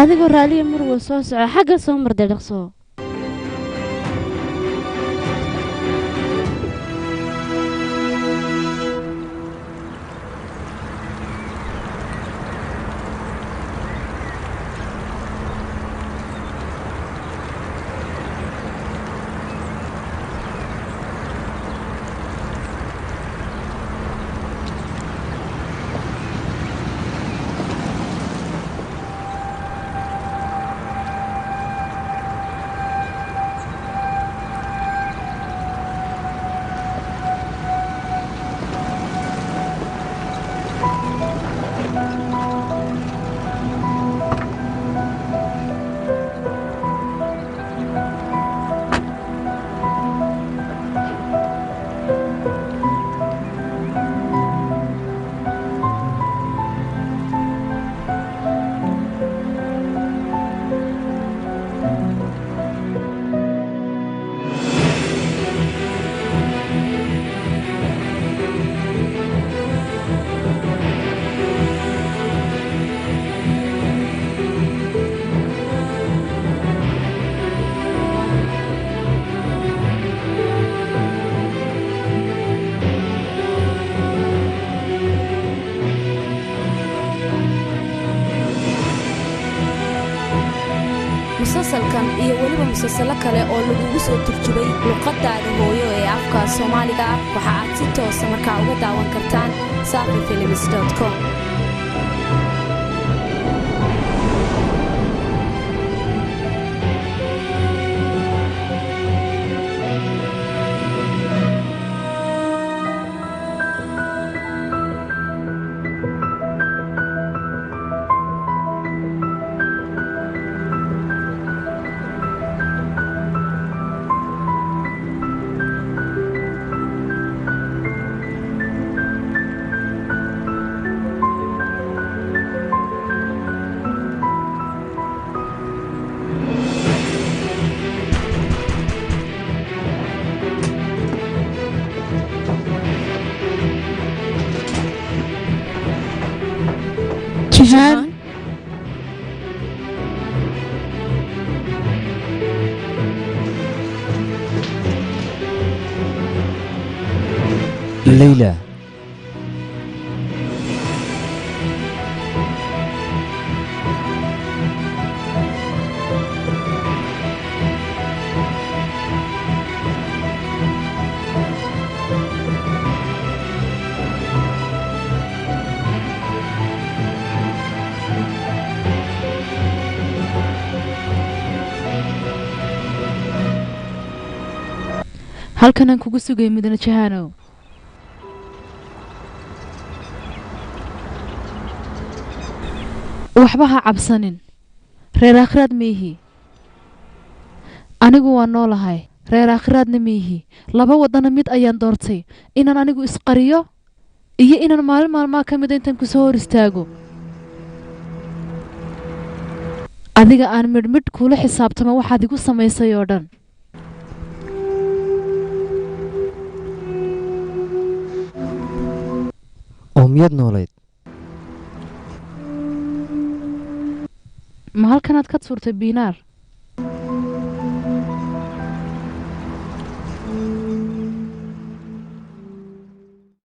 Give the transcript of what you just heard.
Adigoo raaliya marwa soo soco, xagga soo marday dhaqso. Musalsalkan iyo weliba musalsalo kale oo lagugu soo turjubay luqadaada hooyo ee afka Soomaaliga ah waxa aad si toosa markaa uga daawan kartaan saafifilms.com. Jihaan. Leyla. Halkan aan kugu sugay mudane Jahanow. Waxba ha cabsanin, reer aakhiraad miihi. Anigu waa noolahay, reer aakhiraadna miihi. Laba wadana mid ayaan doortay, inaan anigu isqariyo iyo inaan maalin maalmaha ka mida intaan kusoo hor istaago adiga aan midhmidh kuula xisaabtamo waxaad igu samaysay oo dhan. Oo miyaad noolayd? Ma halkanaad ka tuurtay Biinaar?